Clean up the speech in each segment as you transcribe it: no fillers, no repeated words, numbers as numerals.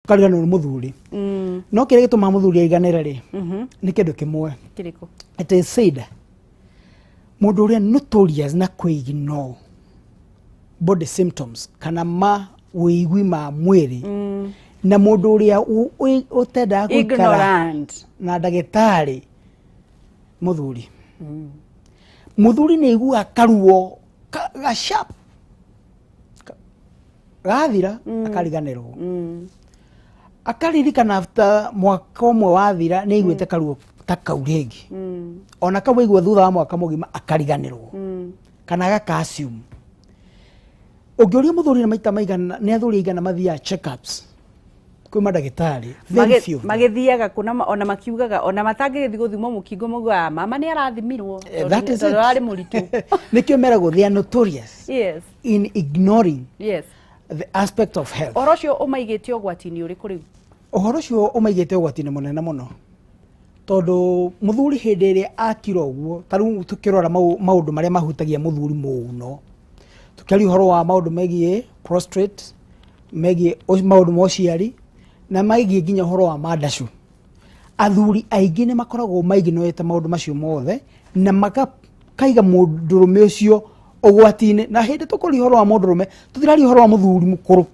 Ũkariganĩrwo nĩ mũthuri. No kĩrĩa gĩtũmaga mũthuri aiganĩre rĩ, nĩ kĩndũ kĩmwe. Kĩrĩkũ? It is said mũndũ ũrĩa notorious na kũignore body symptoms kana ma wĩigui ma mwĩrĩ na mũndũ ũrĩa ũtendaga gũikara Ignorant. na ndagĩtarĩ, mũthuri. Mũthuri nĩ aiguaga karuo ga sharp gathira, akariganĩrwo, akaririkana after mwaka ũmwe wathira nĩ aiguĩte karuo ta kau rĩngĩ. Ona kau aigua thutha wa mwaka mũgima akariganĩrwo kana agaka assume. Ũngĩũria mũthuri nĩ maita maigana, nĩ athuri aigana mathiaga checkups kwĩ mandagĩtarĩ, very few of them. Magĩthiaga kũ na ona makiugaga ona matangĩgĩthiĩ gũthimwo mũkingo, maugaga mama nĩ arathimirwo That is tondũ it. arĩ mũritũ. Nĩkĩo meragwo they are notorious in ignoring the aspect of health. Ũhoro ũcio ũmaigĩte ũgwati-inĩ ũrĩkũ rĩu? Ũhoro ũcio ũmaigĩte ũgwati-inĩ mũnene mũno, tondũ mũthuri hĩndĩ ĩrĩa akira ũguo, ta rĩu tũkĩrora maũndũ marĩa mahutagia mũthuri mũno, tũkĩaria ũhoro wa maũndũ megiĩ prostate, megiĩ maũndũ ma ũciari, na megiĩ nginya ũhoro wa mandacu, athuri aingĩ nĩ makoragwo maignoete maũndũ macio mothe na makaiga mũndũrũme ũcio ũgwati-inĩ. Na hĩndĩ tũkũria ũhoro wa mũndũrũme, tũtiraria ũhoro wa mũthuri mũkũrũ,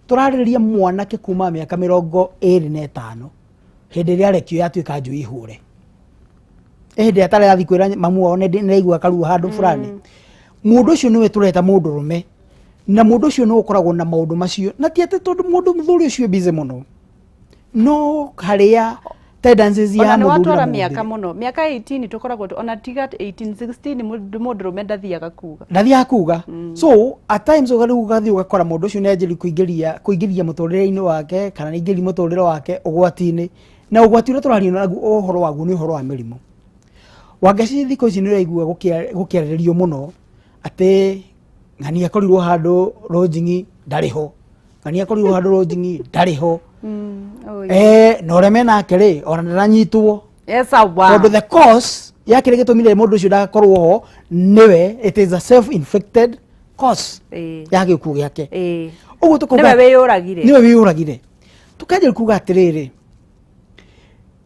tũrarĩrĩria mwanake kuma mĩaka 25, hĩndĩ ĩrĩa arekio yatuĩka njui hũre. Ĩ hĩndĩ ĩrĩa atarĩ athiĩ kwĩra mamu wao nĩ ndaigua karuo handũ fulani. Mũndũ ũcio nĩwe tũreta mũndũrũme, na mũndũ ũcio nĩwe ũkoragwo na maũndũ macio. Na ti atĩ tondũ mũndũ mũthuri ũcio e busy mũno, no harĩa tendencies ya Ona nĩ mũthuri na watwara mũndũ. Mĩaka mũno, mĩaka 18 tũkoragwo ona tiga 18, 16, mũndũrũme ndathiaga kuga. Ndathiaga kuga. So at times rĩu ũgathiĩ ũgakora mũndũ ũcio nĩ anjĩrĩria kũingĩria mũtũrĩre-inĩ wake kana nĩ aingĩria mũtũrĩre wake ũgwati-inĩ. Na ũgwati ũrĩa tũraria naguo ũhoro waguo nĩ ũhoro wa mĩrimũ. Wangeci, thikũ ici nĩ ũraigua gũkĩarĩrĩrio mũno atĩ ng'ani akorirwo handũ lodging ndarĩ ho, ng'ani akorirwo handũ lodging ndarĩ ho. Na ũrĩa menake rĩ, ona ndaranyitwo. Esawa. Tondũ the cause ya kĩrĩa gĩtũmire mũndũ ũcio ndagakorwo ho nĩwe, it is a self inflicted cause ya gĩkuũ gĩake. Ũguo tũkauga Nĩwe wĩyũragire. Nĩwe wĩyũragire. Tũkanjia kuga atĩrĩrĩ,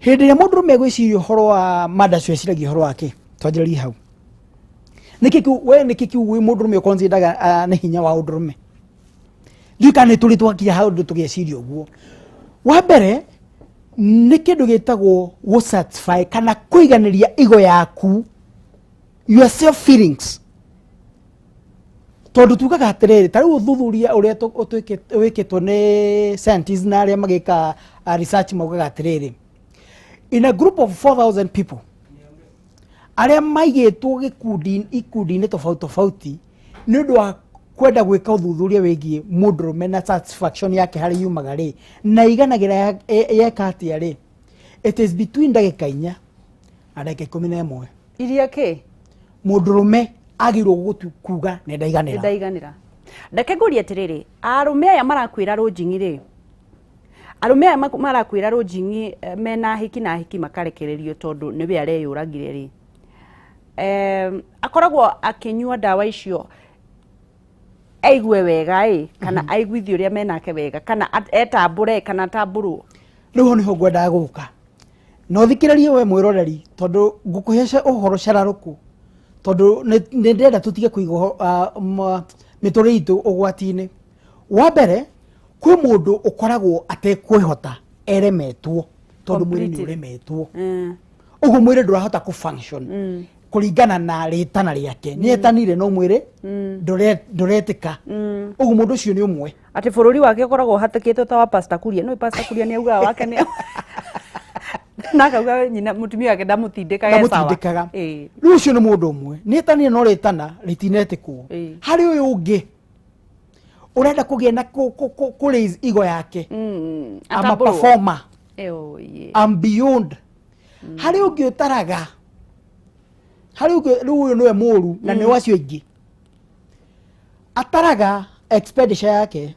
hĩndĩ ĩrĩa mũndũrũme egwĩciria ũhoro wa mandacu, eciragia ũhoro wake. Twanjĩrĩrie hau. Nĩkĩ kĩu we, nĩkĩ kĩu wĩ mũndũrũme ũkonsidaga nĩ hinya wa ũndũrũme? Ndiũĩ kana nĩ tũrĩ twakinya handũ tũgeciria ũguo. Wa mbere nĩ kĩndũ gĩtagwo gũ satisfy kana kũiganĩria ego yaku, your self feelings, tondũ tugaga atĩrĩrĩ, ta rĩu ũthuthuria ũrĩa wĩkĩtwo nĩ scientists na arĩa magĩka research maugaga atĩrĩrĩ, in a group of 4000 people arĩa maigĩtwo gĩkundi ikundi-inĩ tofauti tofauti nĩ ũndũ wa kwenda gwĩka ũthuthuria wĩgiĩ mũndũrũme na satisfaction yake harĩ yumaga rĩ na iganagĩra yeka atĩa rĩ, it is between ndagĩka 4 na ndagĩka 11. Iria kĩ? Mũndũrũme agĩrĩirwo gũtu kuga nĩ ndaiganĩra. Ndaiganĩra. Ndeke ngũrie atĩrĩrĩ, arũme aya marakwĩra rũnjing'i rĩ, arũme aya marakwĩra rũnjing'i, mena hiki na hiki makarekererio tondũ nĩwe areyũragire rĩ, akoragwo akĩnyua ndawa icio aigue wega ĩ, kana aiguithie ũrĩa menake wega, kana etambũre, kana atambũrwo? Rĩu ho nĩho ngwendaga gũka na ũthikĩrĩrie we mwĩroreri, tondũ ngũkũhe ũhoro cararũkũ, tondũ nĩ ndĩrenda tũtige kũiga mĩtũrĩre itũ ũgwati-inĩ. Wa mbere, kwĩ mũndũ ũkoragwo atekwĩhota, eremetwo, tondũ mwĩrĩ nĩ Completely. ũremetwo. Ũguo mwĩrĩ ndũrahota kũ function kũringana na rĩtana rĩake. Nĩ etanire no mwĩrĩ ndũretĩka. Ũguo mũndũ ũcio nĩ ũmwe. Atĩ bũrũri wake ũkoragwo ũhatĩkĩtwo ta wa Pastor Kuria. Nĩ Pastor Kuria nĩ augaga wake nĩ na akauga nyina mũtumia wake ndamũtindĩkaga e sawa. Ndamũtindĩkaga. Rĩu ũcio nĩ mũndũ ũmwe nĩ etanire no rĩtana rĩtinetĩkwo. Harĩ ũyũ ũngĩ ũrenda kũgĩa na kũ raise ego yake. I'm a Atambũrwo. performer. Oh, yeah. I'm beyond. Harĩ ũngĩ ũtaraga, harĩ ũngĩ rĩu ũyũ nĩwe mũru na nĩ wacio aingĩ, ataraga expenditure yake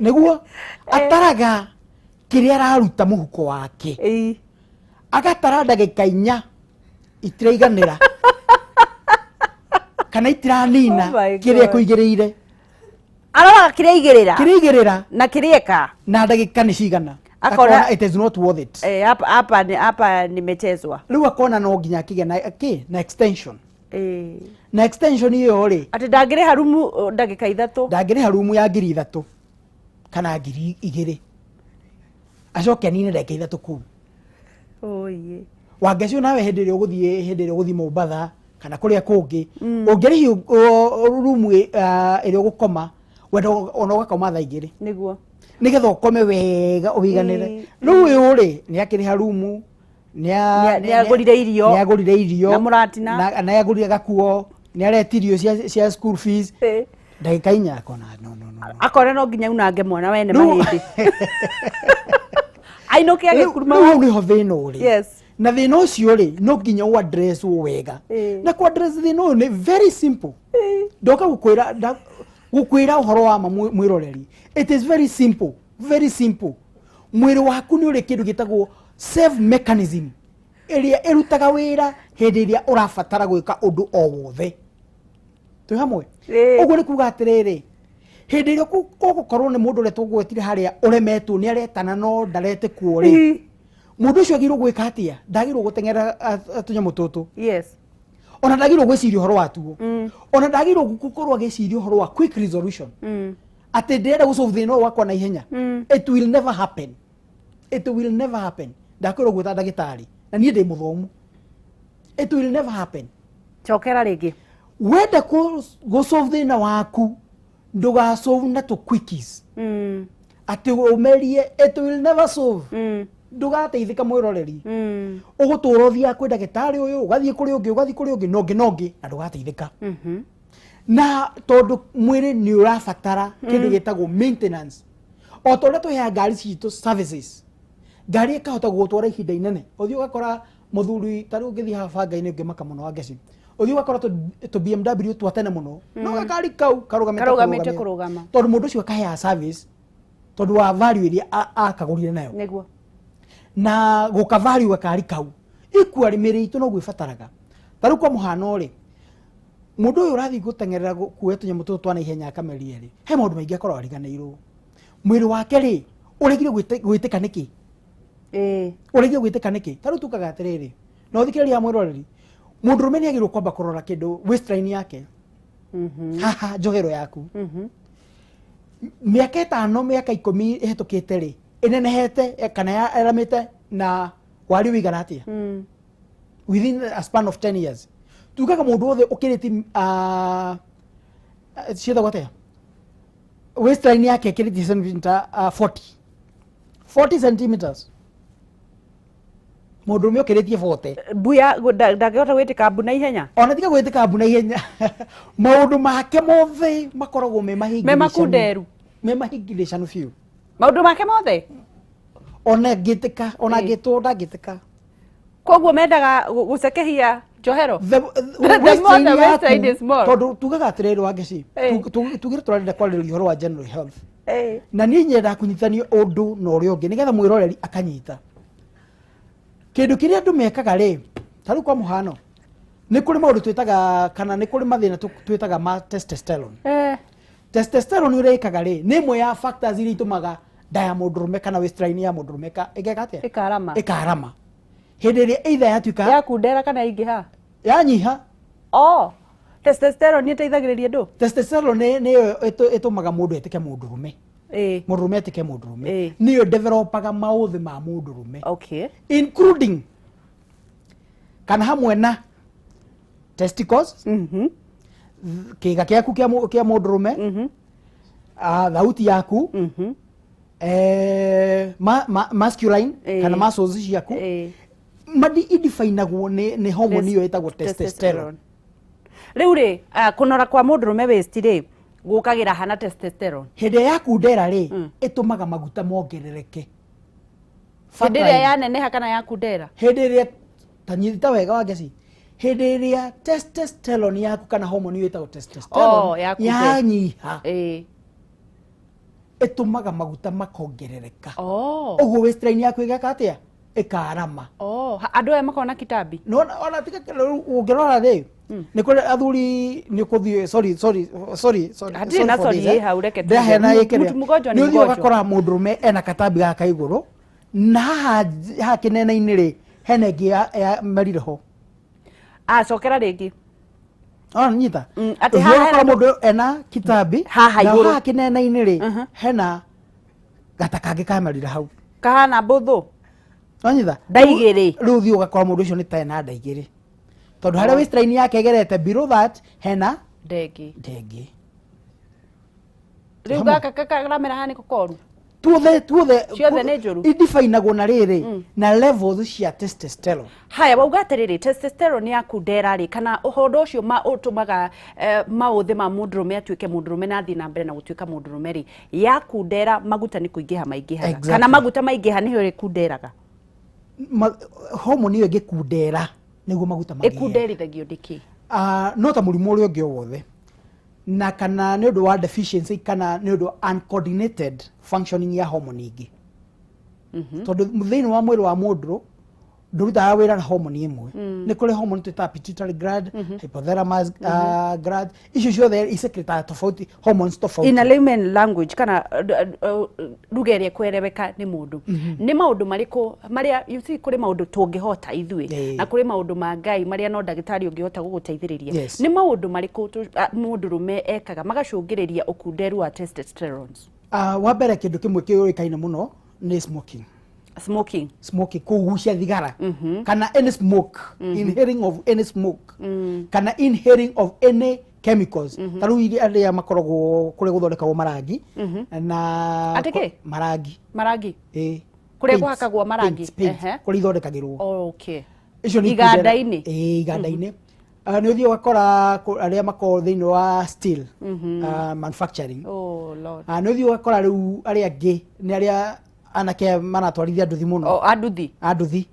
nĩguo ataraga kĩrĩa araruta mũhuko wake. Agatara ndagĩka 4 itiraiganĩra kana itiranina Oh my kĩrĩa God. kũigĩrĩire. Aroraga kĩrĩa aigĩrĩra Kĩrĩa aigĩrĩra na kĩrĩa eka. Na ndagĩka nĩ cigana. Akona- Akona it is not worth it. Eh, hapa nimechezwa. Rĩu akona no nginya akĩgĩa na kĩ na extension. Eh. Na extension ĩyo rĩ, Atĩ ndangĩrĩha rumu ndagĩka 3. Ndangĩrĩha rumu ya 3,000 kana 2,000 acoke anine ndagĩka 3 kũu. Oye. Wangecio nawe hĩndĩ ĩrĩa ũgũthiĩ, hĩndĩ ĩrĩa ũgũthiĩ Mombatha kana kũrĩa kũngĩ, ũngĩrĩhio rumu ĩrĩa ũgũkoma, wenda ona ũgakoma thaa 2. Nĩguo. Nĩgetha ũkome wega ũiganĩre. Rĩu ũyũ rĩ, nĩ akĩrĩha rumu, Nĩagũrire irio. Nĩagũrire irio. Na mũratina. Na nĩagũrire gakuo, nĩaretirio cia school fees. Ndagĩka 4 akona no, no, no, no. Akona no nginya unange mwana wene Rĩu- mahĩndĩ. Ainũke Rĩu agĩkuruma. rĩu hau nĩho thĩna ũrĩ. Na thĩna ũcio rĩ, no nginya ũ address wo wega. Na ku address thĩna ũyũ nĩ very simple. Ndoka gũkwĩra gũkwĩra ũhoro wa ma mwĩroreri, it is very simple, very simple. Mwĩrĩ waku nĩ ũrĩ kĩndũ gĩtagwo self mechanism ĩrĩa ĩrutaga wĩra hĩndĩ ĩrĩa ũrabatara gwĩka ũndũ o wothe. Twĩ hamwe? Ũguo nĩ kuga atĩrĩrĩ, hĩndĩ ĩrĩa ũgũkorwo nĩ mũndũ ũrĩa tũgwetire harĩa ũremetwo nĩ aretana no ndaretĩkwo rĩ, mũndũ ũcio agĩrĩirwo gwĩka atĩa? Ndagĩrĩirwo gũteng'era tũnyamũ tũtũ. Ona ndagĩrĩirwo gwĩciria ũhoro wa tuo. Ona ndagĩrĩirwo gũkorwo agĩciria ũhoro wa quick resolution, atĩ ndĩrenda gũsolve thĩna ũyũ wakwa na ihenya. It will never happen, it will never happen. Ndakwĩrwo gwĩta ndagĩtarĩ na niĩ ndĩ mũthomu, it will never happen. Cokera rĩngĩ. Wenda gũsolve thĩna waku, ndũgasolve na tũ quickies atĩ ũmerie. It will never solve. Ndũgateithĩka, mwĩroreri. Ũgũtũra ũthiaga kwĩ ndagĩtarĩ ũyũ, ũgathiĩ kũrĩ ũngĩ, ũgathiĩ kũrĩ ũngĩ na ũngĩ na ũngĩ, na ndũgateithĩka. Na tondũ mwĩrĩ nĩ ũrabatara kĩndũ gĩtagwo maintenance, o ta ũrĩa tũheaga ngari citũ services, ngari ĩkahota gũgũtwara ihinda inene. Ũthiĩ ũgakora mũthuri ta rĩu ũngĩthiĩ haha banga-inĩ ũngĩmaka mũno Wangeci, ũthiĩ ũgakora tũ BMW twa tene mũno, no gakari kau karũgamĩte. Karũgamĩte. Kũrũgamia. Kũrũgama. Tondũ mũndũ ũcio akaheaga service tondũ wa value ĩrĩa akagũrire nayo. Na gũka value gakari kau equally mĩrĩ itũ noguo ĩbataraga. Ta rĩu kwa mũhano rĩ, mũndũ ũyũ ũrathiĩ gũteng'erera kuoya tũnyamũ tũtũ twa naihenya akamerie rĩ, he maũndũ maingĩ akoragwo ariganĩirwo. Mwĩrĩ wake rĩ, ũregire gwĩtĩka nĩkĩ? Ũregire gwĩtĩka nĩkĩ? Ta rĩu tukaga atĩrĩrĩ, na ũthikĩrĩria mwĩroreri, mũndũrũme nĩ agĩrĩirwo kwamba kũrora kĩndũ waistline yake haha, njohero yaku. Mĩaka 5, mĩaka 10 ĩhetũkĩte rĩ, ĩnenehete kana yaramĩte na wariĩ ũigana atĩa within a span of 10 years? Tugaga mũndũ wothe ũkĩrĩtie ciĩtagwo atĩa, waistline yake ĩkĩrĩtie centimeter 40 centimeters, mũndũrũme ũkĩrĩtie 40. Mbuya ndangĩhota gwĩtĩka mbu na ihenya. Ona tiga gwĩtĩka mbu na ihenya, maũndũ make mothe makoragwo me mahingĩrĩcanu. Me makunderu. Me mahingĩrĩcanu biũ. Maũndũ make mothe. Ona ngĩtĩka, ona ngĩtwo ndangĩtĩka. Koguo mendaga gũcekehia njohero. The The more waistline the waistline yaku, is small. Tondũ tugaga atĩrĩrĩ, Wangeci, tugire tũrarenda kwarĩrĩria ũhoro wa general health, na niĩ nyendaga kũnyitithania ũndũ na ũrĩa ũngĩ nĩgetha mwĩroreri akanyita kĩndũ kĩrĩa andũ mekaga rĩ. Ta rĩu kwa mũhano, nĩ kũrĩ maũndũ twĩtaga kana nĩ kũrĩ mathĩna twĩtaga ma testosterone. Testosterone ũrĩa ĩkaga rĩ, nĩ ĩmwe ya factors iria itũmaga nda ya mũndũrũme kana waistline ya mũndũrũme ĩgeka atĩa? Ĩkarama. Ĩkarama hĩndĩ ĩrĩa either yatuĩka Yakundera kana ingĩha. Yanyiha. Oh, testosterone ĩteithagĩrĩria ndũ. Testosterone nĩyo ĩtũmaga mũndũ etĩke mũndũrũme. Mũndũrũme etĩke mũndũrũme. Nĩyo developaga maũthĩ ma mũndũrũme, including kana hamwe na testicles, kĩga kĩaku kĩa mũndũrũme, thauti yaku, masculine kana muscles ciaku. Madi idifinagwo nĩ hormone ĩyo ĩtagwo testosterone. Rĩu rĩ, kũnora kwa mũndũrũme waist rĩ, gũkagĩra hana testosterone? Hĩndĩ ĩrĩa yakundera rĩ, ĩtũmaga maguta mongerereke. Hĩndĩ ĩrĩa yaneneha kana yakundera? Hĩndĩ ĩrĩa, ta nyita wega Wangeci, hĩndĩ ĩrĩa testosterone yaku kana hormone ĩyo ĩtagwo testosterone Oh, yakundera. yanyiha, ĩtũmaga maguta makongerereka. Ũguo waistline yaku ĩgeka atĩa? Ĩkarama. Oh, andũ aya makoragwo na kitambi. No ona tiga rĩu ũngĩrora rĩ, Nĩ kũrĩ athuri nĩ ũkũthiĩ, sorry, sorry, sorry, sorry. Hatirĩ sorry na for sorry this, eh. ĩ hau, reke tuge. Ndahena ĩkĩrĩa. Mũtu mũgonjwa nĩ Nĩ ũthiĩ mũgonjwa. ũgakora mũndũrũme ena katambi gaka igũrũ na haha haha kĩnene-inĩ rĩ, hena ĩngĩ ya merire ho. Acokera rĩngĩ. Ona nyita. Atĩ Ũthiĩ haha ũgakora hena mũndũ ena kitambi Haha na igũrũ. haha kĩnene-inĩ rĩ, hena gata kangĩ kamerire hau. Kahana mbũthũ. Wanyita? Nda igĩrĩ. Rĩu ũthiĩ ũgakora mũndũ ũcio nĩ ta ena nda igĩrĩ, tondũ harĩa waistline yake ĩgerete, below that hena ndengĩ. Ndengĩ. Rĩu Hamwe. gaka karamera haha nĩko koru. Tuothe, tuothe. Ciothe nĩ njũru? Idifainagwo na rĩrĩ na levels cia testosterone. Haya, wauga atĩrĩrĩ, testosterone yaku ndera-rĩ, kana ũhoro ũcio ũtũmaga maũthĩ ma mũndũrũme atuĩke mũndũrũme na athiĩ na mbere na gũtuĩka mũndũrũme rĩ, yaku ndera, maguta nĩ kũingĩha maingĩhaga? Exactly. Kana maguta maingĩha nĩho ĩkunderaga? Hormone ĩyo ĩngĩkundera nĩguo maguta magĩe. Ĩkunderithagio ndĩkĩ? Ah, no ta mũrimũ ũrĩa ũngĩ o wothe, na kana nĩ ũndũ wa deficiency kana nĩ ũndũ wa uncoordinated functioning ya hormone ingĩ, tondũ thĩinĩ wa mwĩrĩ wa mũndũ ndũrutaga wĩra na hormone ĩmwe. Nĩ kũrĩ hormone twĩtaga pituitary gland, hypothalamus gland, icio ciothe isecretaga tofauti, hormones tofauti. In a layman language, kana lugha ĩrĩa ĩkwereweka nĩ mũndũ, nĩ maũndũ marĩkũ marĩa, you see, kũrĩ maũndũ tũngĩhota ithuĩ na kũrĩ maũndũ ma Ngai marĩa no ndagĩtarĩ ũngĩhota gũgũteithĩrĩria. Nĩ maũndũ marĩkũ mũndũrũme ekaga magacũngĩrĩria ũkunderu wa testosterone? Wa mbere, kĩndũ kĩmwe kĩũĩkaine mũno nĩ smoking. Smoking. Smoking, kũgucia thigara kana any smoke, inhaling of any smoke kana inhaling of any chemicals, ta rĩu iria arĩa makoragwo kũrĩa gũthondekagwo marangi na Atĩ kĩ? Marangi. Marangi. Ĩ. Kũrĩa Paints, kũhakagwo marangi. paints, paints, kũrĩa ithondekagĩrwo. Icio nĩ Iganda-inĩ. Ĩ, iganda-inĩ. Ah, nĩ ũthiĩ ũgakora arĩa makoragwo thĩinĩ wa steel manufacturing. Oh Lord. Ah, nĩ ũthiĩ ũgakora rĩu arĩa angĩ nĩ arĩa anake maratwarithia nduthi mũno. Oh, anduthi. A nduthi.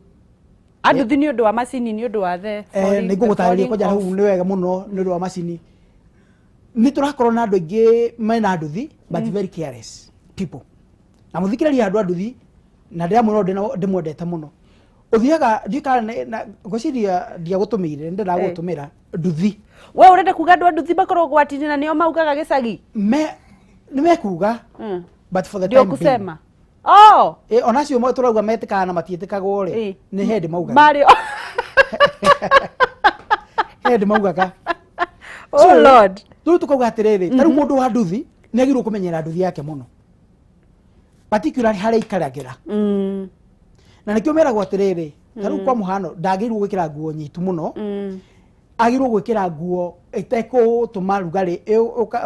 Anduthi nĩ ũndũ wa macini, nĩ ũndũ wa the nĩ ngũgũtarĩria kwanja hau nĩ wega mũno. Nĩ ũndũ wa macini nĩ tũrakorwo na andũ aingĩ mena nduthi, but very careless people. Na mũthikĩrĩria, andũ a nduthi, na ndĩramwĩra ũndũ ndĩmwendete mũno, ũthiaga ndiũĩ kana ngwĩciria ndiagũtũmĩire, nĩ ndendaga gũgũtũmĩra nduthi. We ũrenda kuga andũ a nduthi makorwo ũgwati-inĩ na nĩo maugaga gĩcagi? Me nĩ mekuga, but for the Ndio time being. kusema, oh. Eh, onacio tũrauga metĩkaga na matiĩtĩkagwo rĩ, nĩ hĩndĩ maugaga. Marĩ Hĩndĩ maugaga. Oh So, Lord. Rĩu tũkauga atĩrĩrĩ, ta rĩu mũndũ wa nduthi nĩ agĩrĩirwo kũmenyera nduthi yake mũno, particularly harĩa aikaragĩra. Na nĩkĩo meragwo atĩrĩrĩ, ta rĩu kwa mũhano, ndagĩrĩirwo gwĩkĩra nguo nyitu mũno. Agĩrĩirwo gwĩkĩra nguo ĩtekũtũma rugarĩ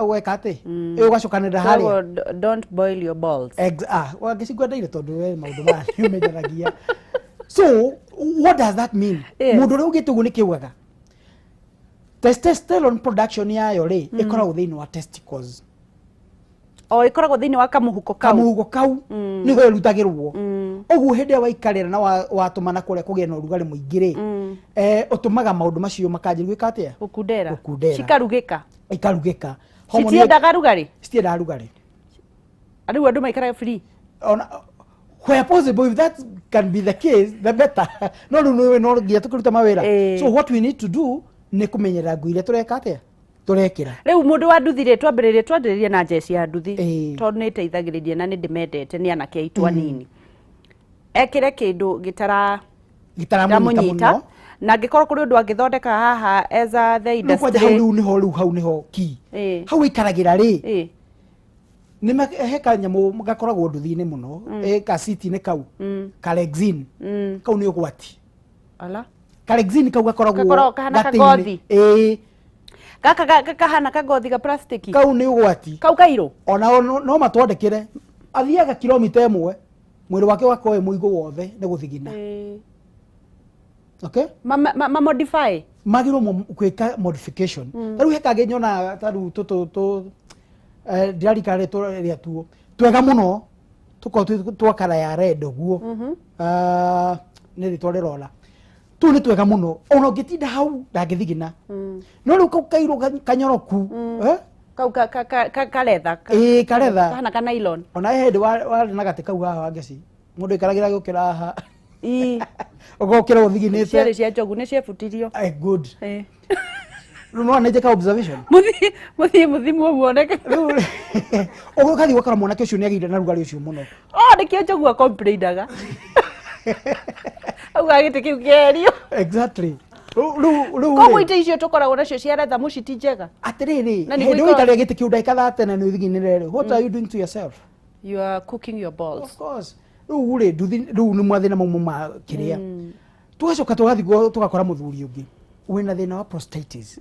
ũgeka atĩ ũgacokanĩrĩra harĩa. Koguo don't boil your balls. Ah, wangĩcingwendeire tondũ we maũndũ maya nĩ ũmenyeragia. So what does that mean? Mũndũ ũrĩa ũgĩte ũguo nĩ kĩugaga testosterone production yayo rĩ, ĩkoragwo thĩinĩ wa testicles. O ĩkoragwo thĩinĩ wa kamũhuko kau. Kamũhuko kau nĩho ĩrutagĩrwo. Ũguo hĩndĩ ĩrĩa waikarĩra na watũmana kũrĩa kũgĩe na ũrugarĩ mũingĩ rĩ, ũtũmaga maũndũ macio makanjĩrĩria gwĩka atĩa? Gũkundera. Gũkundera. Cikarugĩka. Ikarugĩka. Hormone Citiendaga rugarĩ. Citiendaga rugarĩ. Rĩu andũ maikaraga free. Ona where possible, if that can be the case, the better. No rĩu nĩwe no nginya tũkĩruta mawĩra. So what we need to do nĩ kũmenyerera nguo iria tũreka atĩa, tũrekĩra. Rĩu mũndũ wa nduthi rĩ, twambĩrĩrie na njeci ya nduthi, tondũ nĩ ĩteithagĩrĩria na nĩ ndĩmendete, nĩ anake aitũ anini. Ekĩre kĩndũ gĩtara gĩtaramũnyita mũnyita mũno. Na angĩkorwo kũrĩ ũndũ angĩthondeka haha as a the Rĩu kwanja hau industry. rĩu nĩho, rĩu hau nĩho key. Hau wĩikaragĩra rĩ, nĩ he kanyamũ gakoragwo nduthi-inĩ mũno, gaciti-inĩ kau, karexin. Kau nĩ ũgwati. Ala. Karexin kau gakoragwo Gakoragwo kahana gatĩ-inĩ. kagothi. Ĩĩ. Gaka kahana kagothi ga plastiki. Kau nĩ ũgwati. Kau kairũ. Onao no matwandĩkĩre, athiaga kilomita 1, mwĩrĩ wake ũgakorwo wĩ mũigũ wothe nĩ gũthigina. Okay. Ma modify. Magĩrĩirwo gwĩka modification. Ta rĩu he kangĩ nyonaga, ta rĩu tũtũ tũ ndirarikana rĩtwa rĩatuo, twega mũno, tũkorwo twĩ twa kara ya red ũguo. Ah, nĩ rĩtwa rĩrora tũu nĩ twega mũno, ona ũngĩtinda hau ndangĩthigina. No rĩu kau kairũ kanyoroku, eh? Kau karetha. Ĩĩ, karetha. Kahana ka nylon. Ona he hĩndĩ warĩ na gatĩ kau haha, wangeci mũndũ aikaragĩra gũkĩra haha, Ii. ũgokĩra ũthiginĩte. Ciarĩ cia njogu, nĩ ciebutirio. Eh, good. Rĩu nĩwona nĩ njĩka observation. Mũthiĩ mũthimwo muoneke. Rĩu ũguo ũgathiĩ ũgakora mwanake ũcio nĩ agĩire na rugarĩ ũcio mũno. Oh, nĩkĩo njogua complainaga. Auga gĩtĩ kĩu kĩeherio. Exactly. Rĩu Koguo rĩ, itĩ icio tũkoragwo nacio cia retha mũci ti njega. Atĩrĩrĩ, Na nĩguo hĩndĩ ũikarĩra gĩtĩ kĩu ndagĩka thate na nĩ ũthiginĩre rĩ, what are you doing to yourself? You are cooking your balls. Of course. Rĩu rĩ, nduthi rĩu nĩ mathĩna mau ma kĩrĩa. Tũgacoka tũgathiĩ tũgakora mũthuri ũngĩ wĩna thĩna wa prostatitis.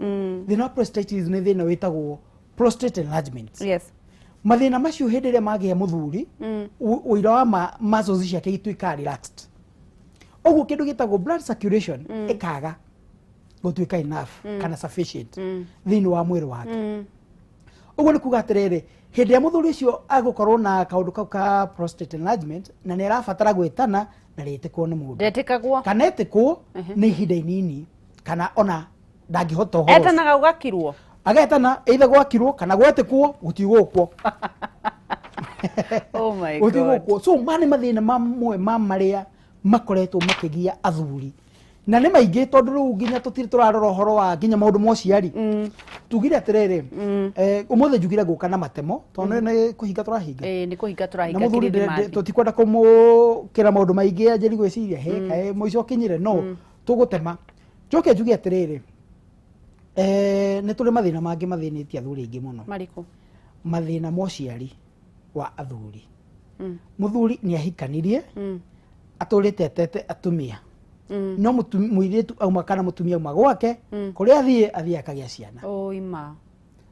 Thĩna wa prostatitis nĩ thĩna wĩtagwo prostate enlargement. Mathĩna macio hĩndĩ ĩrĩa magĩa mũthuri, ũira wa muscles ciake ituĩkaga relaxed. Ũguo kĩndũ gĩtagwo blood circulation ĩkaga gũtuĩka enough kana sufficient thĩinĩ wa mwĩrĩ wake. Ũguo nĩ kuga atĩrĩrĩ, hĩndĩ ĩrĩa mũthuri ũcio agũkorwo na kaũndũ kau ka prostate enlargement na nĩ arabatara gwĩtana na rĩtĩkwo nĩ mũndũ. Ndetĩkagwo. Kana etĩkwo nĩ ihinda inini kana ona ndangĩhota ũhoro ũcio. Etanaga ũgakirwo. Agetana either gwakirwo kana gwetĩkwo gũtigũkwo. Oh my God. Gũtigũkwo. So ma nĩ mathĩna mamwe ma marĩa makoretwo makĩgia athuri. Na nĩ maingĩ tondũ rĩu nginya tũtirĩ tũrarora ũhoro wa nginya maũndũ ma ũciari. Tugire atĩrĩrĩ, ũmũthĩ njugire ngũka na matemo tondũ nĩ kũhinga tũrahinga. Ĩĩ, nĩ kũhinga Na tũrahinga mũthuri Kirithimathi. tũtikwenda kũmũkĩra maũndũ maingĩ anjĩri gwĩciria he kaĩ mũico ũkinyire no tũgũtema. Njoke njuge atĩrĩrĩ, nĩ tũrĩ mathĩna mangĩ mathĩnĩtie athuri aingĩ mũno. Marĩkũ? Mathĩna ma ũciari wa athuri. Mũthuri nĩ ahikanirie, atũrĩte atete atumia. No mũirĩtu auma kana mũtumia auma gwake, kũrĩa athiĩ, athiĩ akagĩa ciana. Oima.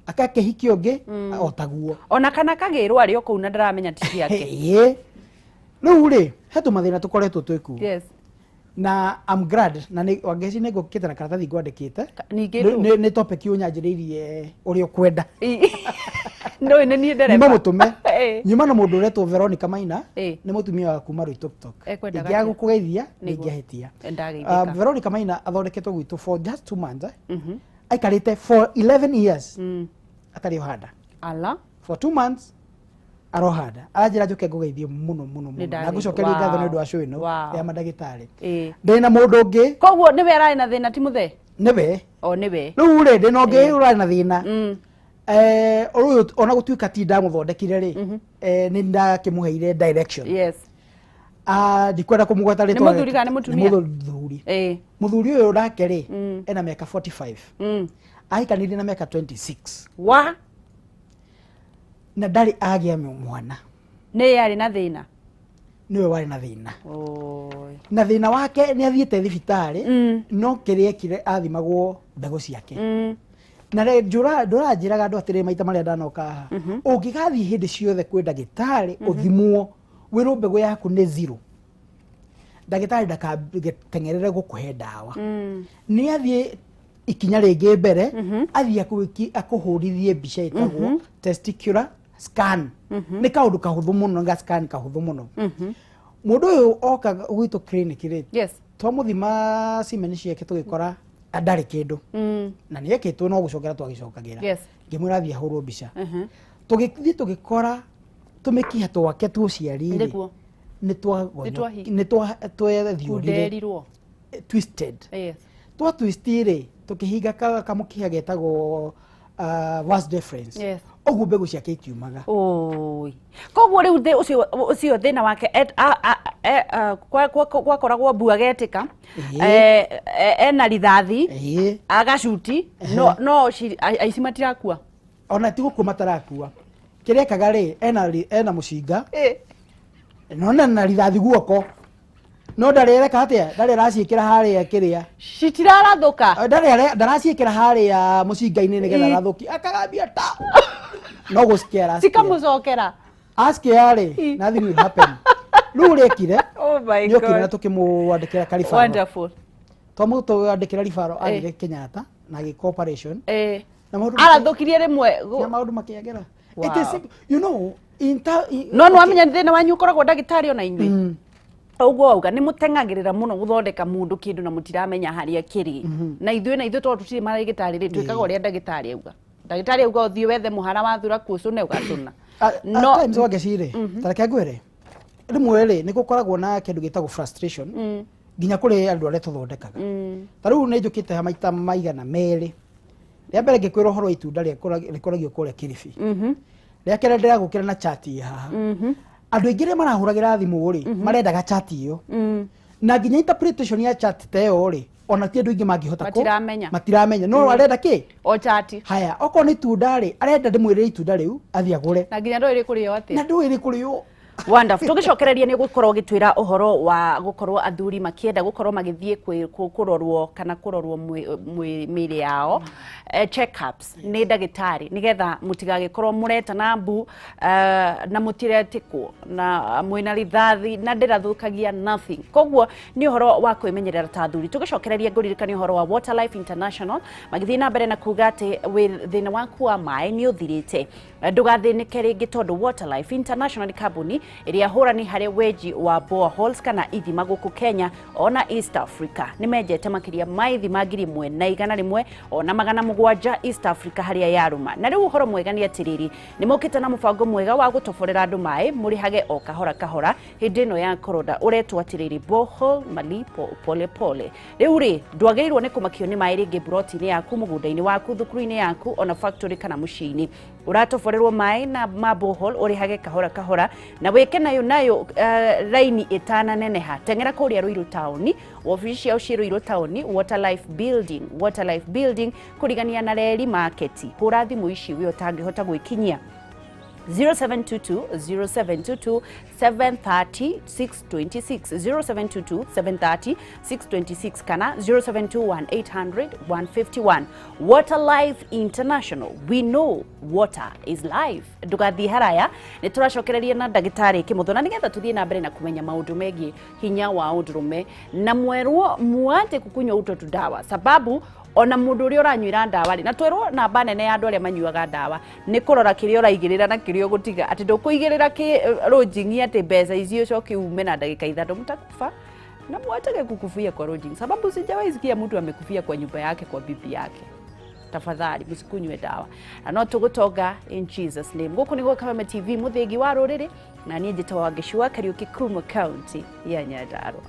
Akakĩhikia ũngĩ, o taguo. Ona kana kagĩrwo arĩ o kũu na ndaramenya ti ciake. Ĩĩ. Rĩu rĩ, he tũmathĩna tũkoretwo twĩ kuo. Na I'm glad, na nĩ Wangeci nĩ ngũkĩte na karatathi ngwandĩkĩte. Ningĩ Nĩ ndũ? topic ũnyanjĩrĩirie ũrĩa ũkwenda. Ndũĩ nĩ niĩ ndereba. Nyuma mũtũme. Nyuma na mũndũ ũretwo Veronica Maina, nĩ mũtumia wa kuma Rũitoktok. Ekwendaga Ingĩaga atĩa? gũkũgeithia, Nĩguo. ndingĩahĩtia. Ndageithĩka. Veronica Maina athondeketwo gwitũ for just 2 months. Aikarĩte for 11 years atarĩ ohanda. Ala. For 2 months arohanda. Aranjĩra njũke ngũgeithie mũno mũno mũno. Na ngũcokerie ngatho nĩ ũndũ wa show ĩno ya mandagĩtarĩ. Ndĩna mũndũ ũngĩ. Koguo nĩwe ararĩ na thĩna ti mũthee? Nĩwe. O nĩwe. Rĩu rĩ, ndĩna ũngĩ ũrarĩ na thĩna. Ũyũ ona gũtuĩka ti ndamũthondekire rĩ, nĩ ndakĩmũheire direction. Ndikwenda kũmũgweta rĩtwa. Nĩ mũthuri kana nĩ mũtumia? Nĩ mũthuri. Mũthuri ũyũ nake rĩ, ena mĩaka 45. Ahikanirie na mĩaka 26. Wa? Na ndarĩ agĩa mwana. Nĩ yarĩ na thĩna? Nĩwe warĩ na thĩna. Na thĩna wake nĩ athiĩte thibitarĩ, no kĩrĩa ekire athimagwo mbegũ ciake. Na ndũranjĩraga andũ atĩrĩ maita marĩa ndanoka haha. Ũngĩgathiĩ hĩndĩ ciothe kwĩ ndagĩtarĩ, ũthimwo, wĩrwo mbegũ yaku nĩ zero. Ndagĩtarĩ ndakateng'erere gũkũhe ndawa. Nĩ athiĩ ikinya rĩngĩ mbere, athiĩ akũhũrithie mbica ĩtagwo testicular scan. Nĩ kaũndũ kahũthũ mũno, ga scan kahũthũ mũno. Mũndũ ũyũ oka gwitũ clinic rĩ, twamũthima semen ciake tũgĩkora ndarĩ kĩndũ. Na nĩ ekĩtwo no gũcokera twagĩcokagĩra. Ngĩmwĩra athiĩ ahũrwo mbica. Tũgĩthiĩ tũgĩkora tũmĩkiha twake twa ũciari rĩ, nĩ Nĩ twethiũrire. Kunderirwo. Twisted. Twa twist rĩ, tũkĩhinga kamũkiha getagwo, vas deferens. Ũguo mbegũ ciake itiumaga. Oi. Koguo rĩu ũcio thĩna wake, gwakoragwo mbu agetĩka, ena rithathi, agacuti, no aici matirakua. Ona ti gũkua matarakua. Kĩrĩa ekaga rĩ, ena mũcinga. No na rithathi guoko. No ndarĩ areka atĩa? Ndarĩ araciĩkĩra harĩa kĩrĩa. Citirarathũka. Ndarĩ ndaraciĩkĩra harĩa mũcinga-inĩ nĩgetha arathũkie. Akagambia ta. No gũcikia aracikia. Cikamũcokera. Acikia rĩ, nothing will happen. Rĩu rĩekire, Oh my nĩokire God. na tũkĩmwandĩkĩra karibaro. Wonderful. Twamũtwandĩkĩra ribaro, athire Kenyatta na agĩka operation. Na maũndũ Arathũkirie rĩmwe na maũndũ makĩagĩra. Wow. It is simple. You know, in ta, in, No nĩ wamenya thĩna wanyu ũkoragwo ndagĩtarĩ ona inyuĩ. Ũguo wauga nĩ mũteng'agĩrĩra mũno gũthondeka mũndũ kĩndũ na mũtiramenya harĩa kĩrĩ. Na ithuĩ na ithuĩ tondũ tũtirĩ marĩgĩtarĩ rĩ, twĩkaga ũrĩa ndagĩtarĩ auga. Ndagĩtarĩ auga ũthiĩ wethe mũhara wathura kuo ũcũne ũgacũna. No, at times Wangeci rĩ, ta reke ngwĩre, rĩmwe rĩ, nĩ gũkoragwo na kĩndũ gĩtagwo frustration, nginya kũrĩ andũ arĩa tũthondekaga. Ta rĩu nĩ njũkĩte ha maita maigana merĩ. Rĩa mbere ngĩkwĩra ũhoro wa itunda rĩkũragio kũrĩa Kilifi. Rĩa kerĩ ndĩragũkĩra na chati ĩ haha. Andũ aingĩ arĩa marahũragĩra thimũ rĩ, marendaga chati ĩyo. Na nginya interpretation ya chat ta ĩyo rĩ, ona ti andũ aingĩ mangĩhota Matiramenya. Matiramenya. No arenda kĩ? O chati. Haya, okorwo nĩ itunda rĩ, arenda ndĩmwĩrĩre itunda rĩu athiĩ agũre. Na nginya ndũĩ rĩkũrĩo atĩa. Na ndũĩ rĩkũrĩo. Wonderful. Tũgĩcokereria nĩ gũkorwo ũgĩtwĩra ũhoro wa gũkorwo athuri makĩenda gũkorwo magĩthiĩ kũrorwo kana kũrorwo mĩĩrĩ yao, check-ups nĩ ndagĩtarĩ, nĩgetha mũtigagĩkorwo mũretana mbu, na mũtiretĩkwo na mwĩna rithathi na ndĩrathũkagia nothing. Koguo nĩ ũhoro wa kwĩmenyerera ta athuri. Tũgĩcokereria ngũririkania ũhoro wa Water Life International magĩthiĩ na mbere na kuga atĩ thĩna waku wa maĩ nĩ ũthirĩte. Ndũgathĩnĩke rĩngĩ tondũ Water Life International nĩ kambuni ĩrĩa hũrani harĩ wenji wa boreholes kana ithima gũkũ Kenya ona East Africa. Nĩ menjete makĩria ma ithima 1100 ona 700 East Africa harĩa yarũma. Na rĩu ũhoro mwega nĩ atĩrĩrĩ, nĩ mokĩte na mũbango mwega wa gũtoborera andũ maĩ mũrĩhage o kahora kahora hĩndĩ ĩno ya korona, ũretwo atĩrĩrĩ borehole malipo pole pole. Rĩu rĩ, ndwagĩrĩirwo nĩ kũmakio nĩ maĩ rĩngĩ mburoti-inĩ yaku, mũgũnda-inĩ waku, thukuru-inĩ yaku, ona factory kana mũciĩ-inĩ. Ũratoborerwo maĩ na ma borehole ũrĩhage kahora kahora na wĩke nayo nayo raini ĩtananeneha. Teng'era kũrĩa Ruiru taũni, wabici ciao ciĩ Ruiru taũni, Water Life Building, Water Life Building kũrigania na Reri Market. Hũra thimũ ici we ũtangĩhota gwĩkinyia 0722 0722 730 626, 0722 730 626 kana 0721 800 151. Water Life International, we know water is life. Ndũgathiĩ haraya, nĩ tũracokereria na ndagĩtarĩ Kĩmotho na nĩgetha tũthiĩ na mbere na kũmenya maũndũ megiĩ hinya wa ũndũrũme na mwerwo muate kukunywa uto tudawa, sababu ona mũndũ ũrĩa ũranyuĩra ndawa rĩ, na twerwo namba nene ya andũ arĩa manyuaga ndawa nĩ kũrora kĩrĩa ũraigĩrĩra na kĩrĩa ũgũtiga, atĩ ndũkũigĩrĩra rũnjing'i atĩ mbeca icio ũcoke ume na ndagĩka ithatũ mtakufa. Na muachage kukufia kwa lodging, sababu sijawahi sikia mtu amekufia kwa nyumba yake kwa bibi yake. Tafadhali msikunywe dawa. Na no tũgũtonga in Jesus name. Gũkũ nĩguo Kameme TV, mũthĩgi wa rũrĩrĩ, na niĩ njĩtagwo Wangeci Kariuki kuma county ya Nyandarua.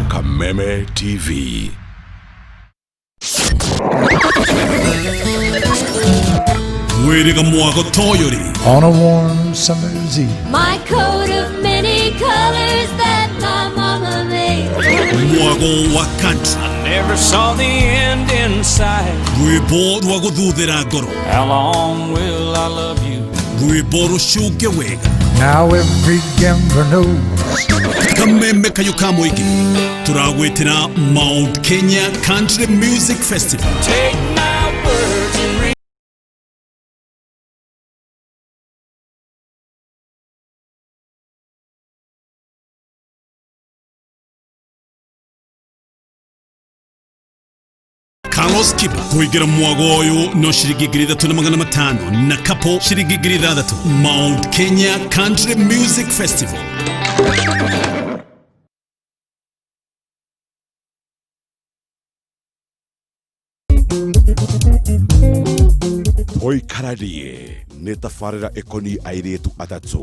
Kameme TV. Mwiriga mwago toyori. On a warm summer's eve. My coat of many colors that my mama made. Mwago wa country. I never saw the end in sight. Rwimbo rwa gũthuthĩra ngoro. How long will I love you? Rwimbo rũcunge wega. Now every gambler knows. Kameme kayo ka mũingĩ. Tũragwĩtĩra Mount Kenya Country Music Festival. Take my words and read. Carlos Kipa kuigira mwago ũyũ no ciringi 3500 na kapo ciringi 6000. Mount Kenya Country Music Festival. Tũikaranie nĩ tabarĩra ĩkoniĩ airĩtu atatũ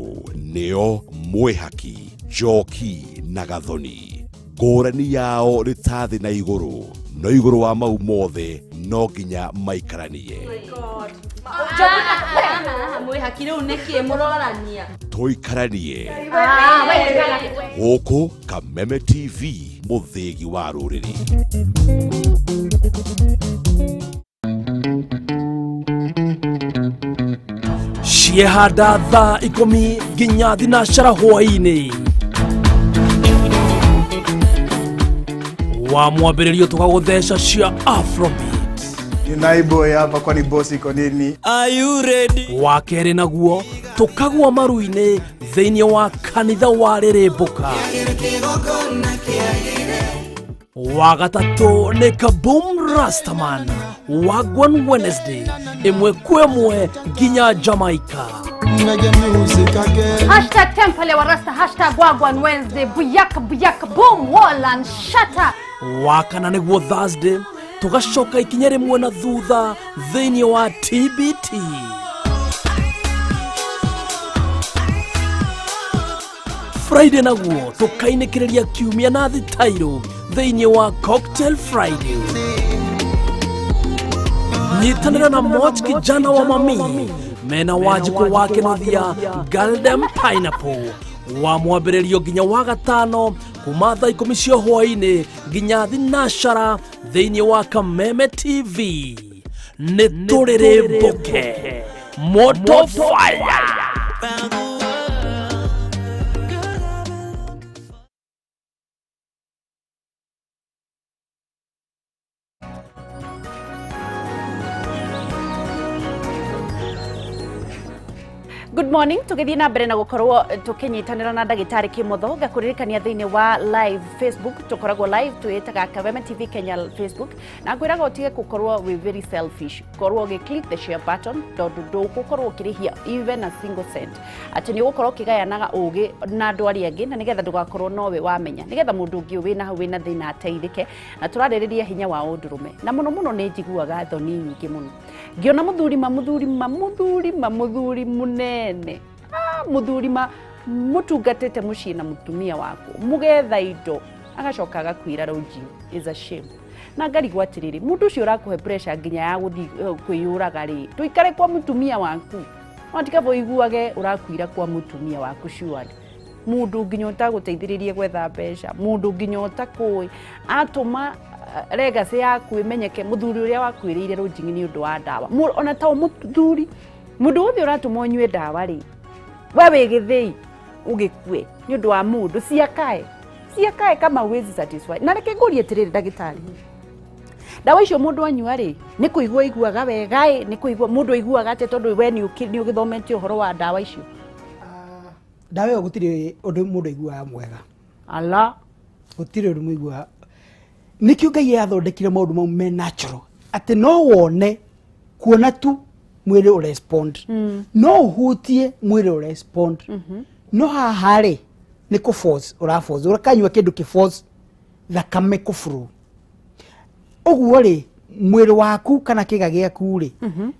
nĩo Mwĩhaki, Njoki na Gathoni. Ngũrani yao nĩ ta thĩ na igũrũ, no igũrũ wa mau mothe no nginya maikaranie. Mwĩhaki rĩu nĩkĩ mũrorania? Tũikaranie gũkũ Kameme TV, mũthĩgi wa rũrĩrĩ. Ciehanda thaa 10 nginya thinashara hwaĩ-inĩ. Wa mwambĩrĩrio tũgagũtheca cia Afrobeat. Naiboy hapa, kwani boss iko nini? Are you ready? Wa kerĩ naguo tũkagwa maru-inĩ thĩinĩ wa kanitha wa Rĩrĩmbũka. Wa gatatũ nĩ Kaboom Rastaman Wagwan Wednesday ĩmwe kwa ĩmwe nginya Jamaica. Hashtag Temple wa Rasta, hashtag Wagwan Wednesday, buyaka buyaka boom wall and shatter. Wa kana nĩguo Thursday Tũgacoka ikinya rĩmwe na thutha thĩinĩ wa TBT. Friday naguo tũkainĩkĩrĩria kiumia na thitairũ thĩinĩ wa Cocktail Friday. Nyitanĩra na Moch kijana wa mami mena Wanjikũ wa Kĩnuthia Galdem Pineapple wa mwambĩrĩrio nginya wa gatano kuma thaa 10 cia hwaĩ-inĩ nginya thinacara thĩinĩ wa Kameme TV. Nĩ tũrĩrĩmbũke moto fire. Good morning, tũgĩthiĩ na mbere na gũkorwo tũkĩnyitanĩra na ndagĩtarĩ Kĩmotho. Ngakũririkania thĩinĩ wa live Facebook tũkoragwo live, twĩtaga Kameme TV Kenya Facebook, na ngwĩraga ũtige gũkorwo wĩ very selfish, korwo ũgĩ click the share button tondũ ndũgũkorwo ũkĩrĩhia even a single cent, atĩ nĩ ũgũkorwo ũkĩgayanaga ũgĩ na andũ arĩa angĩ, na nĩgetha ndũgakorwo nowe wamenya, nĩgetha mũndũ ũngĩ wĩna hau wĩna thĩna ateithĩke. Na tũrarĩrĩria hinya wa ũndũrũme, na mũno mũno nĩ njiguaga thoni nyingĩ mũno ngĩona mũthuri ma mũthuri ma mũthuri ma mũthuri mũnene, mũthuri ma mũtungatĩte mũciĩ na mũtumia waku, mũgetha indo, agacoka agakwĩra rũnji is a shame. Na ngarigwo atĩrĩrĩ, mũndũ ũcio ũrakũhe pressure nginya ya gũthiĩ kwĩyũraga rĩ, tũikare kwa mũtumia waku, no tikaba ũiguage ũrakuira kwa mũtumia waku surely. Mũndũ nginya ũtagũteithĩrĩrie gwetha mbeca, mũndũ nginya ũtakũĩ atũma legacy yaku ĩmenyeke, mũthuri ũrĩa wakuĩrĩire rũnjingi nĩ ũndũ wa ndawa. Ona to mũthuri, mũndũ wothe ũratũma ũnyue ndawa rĩ, we wĩ gĩthĩi ũgĩkue nĩ ũndũ wa mũndũ, ciakae ciakae kama huwezi satisfy. Na reke ngũrie atĩrĩrĩ ndagĩtarĩ, ndawa icio mũndũ anyua rĩ, nĩ kũigua aiguaga wega ĩ, nĩ kũigua mũndũ aiguaga atĩa, tondũ we nĩ ũgĩthomete ũhoro wa ndawa icio? Ndawa ĩyo gũtirĩ ũndũ mũndũ aiguaga mwega. Ala, gũtirĩ ũndũ mũiguaga. Nĩkĩo Ngai athondekire maũndũ mau me natural, atĩ no wone kuona tu mwĩrĩ ũrespond, no ũhutie mwĩrĩ ũrespond, no haha rĩ nĩ kũ force, ũra force, ũkanyua kĩndũ kĩ force thakame kũ flow. Ũguo rĩ, mwĩrĩ waku kana kĩga gĩaku rĩ,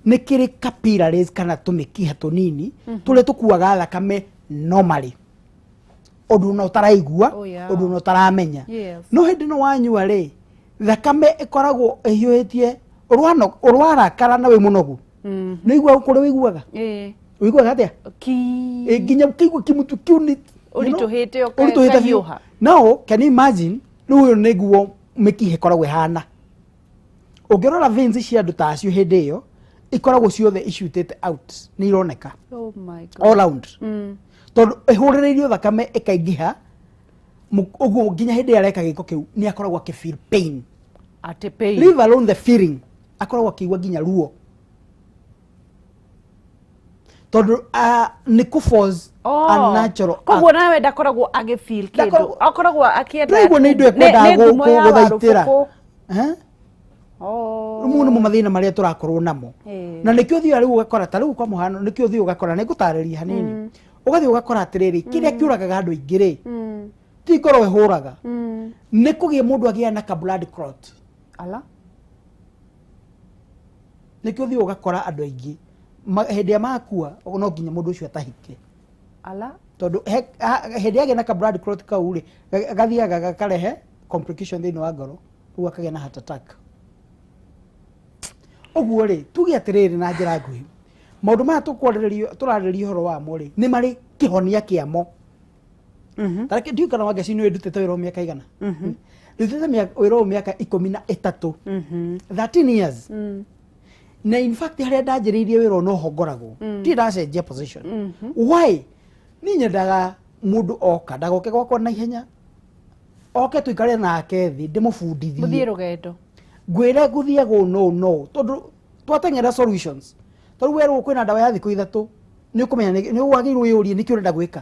nĩ kĩrĩ capillaries kana tũmĩkiha tũnini tũrĩa tũkuaga thakame normally, ũndũ ona ũtaraigua, ũndũ ona ũtaramenya. No hĩndĩ ĩno wanyua rĩ, thakame ĩkoragwo ĩhiũhĩtie, ũrwarakara na wĩ mũnogu. Nĩ ũiguaga kũrĩa ũiguaga? Ũiguaga atĩa? Nginya ũkĩigua kĩmũtu kĩu nĩ ũritũhĩte, ũritũhĩte biũ. Now can you imagine, rĩu ũyũ nĩguo mĩkiha ĩkoragwo ĩhana. Ũngĩrora veins cia andũ ta acio hĩndĩ ĩyo ikoragwo ciothe icutĩte out, nĩ ironeka. Oh my God. All round. Tondũ ĩhũrĩrĩirio thakame ĩkaingĩha, ũguo nginya hĩndĩ ĩrĩa areka gĩko kĩu nĩ akoragwo akĩ feel pain. Ate pain. Leave alone the feeling, akoragwo akĩigua nginya ruo. Tondũ nĩ kũ force unnatural. Koguo nawe ndakoragwo agĩ feel kĩndũ, akoragwo akĩenda. Ndaigua nĩ indo ekwendaga gũthaitĩra. Rĩu nĩmo mathĩna marĩa tũrakorwo namo. Na nĩkĩo ũthiaga rĩu ũgakora, ta rĩu kwa mũhano nĩkĩo ũthiaga ũgakora, nĩ ngũtarĩria hanini. Ũgathiĩ ũgakora atĩrĩrĩ, kĩrĩa kĩũragaga andũ aingĩ rĩ, ti ngoro ĩhũraga, nĩ kũgĩa mũndũ agĩa na ka blood clot. Ala. Nĩkĩo ũthiaga ũgakora andũ aingĩ hĩndĩ ĩrĩa makua no nginya mũndũ ũcio atahike. Ala. Tondũ hĩndĩ ĩrĩa agĩa na ka blood clot kau rĩ, gathiaga gakarehe complication thĩinĩ wa ngoro, rĩu akagĩa na heart attack. Ũguo rĩ, tuge atĩrĩrĩ na njĩra nguhĩ, maũndũ maya tũrarĩrĩria ũhoro wamo rĩ, nĩ marĩ kĩhonia kĩamo. Ta reke ndiũĩ kana Wangeci nĩ ndutĩte wĩra ũyũ mĩaka igana. Ndutĩte wĩra ũyũ mĩaka 13. 13 years. Na in fact harĩa ndanjĩrĩirie wĩra ũyũ noho ngoragwo. Ndirĩ ndacenjia position. Why? Niĩ nyendaga mũndũ oka, ndagoke gwakwa na ihenya. Oke tũikare nake thĩ, ndĩmũbundithie. Mũthiĩ rũgendo. Ngwĩre ngũthiaga ũũ no no, tondũ twateng'era solutions. Tondũ werwo kwĩna ndawa ya thikũ 3, nĩ ũkũmenya nĩ wagĩrĩirwo wĩyũrie nĩkĩ ũrenda gwĩka.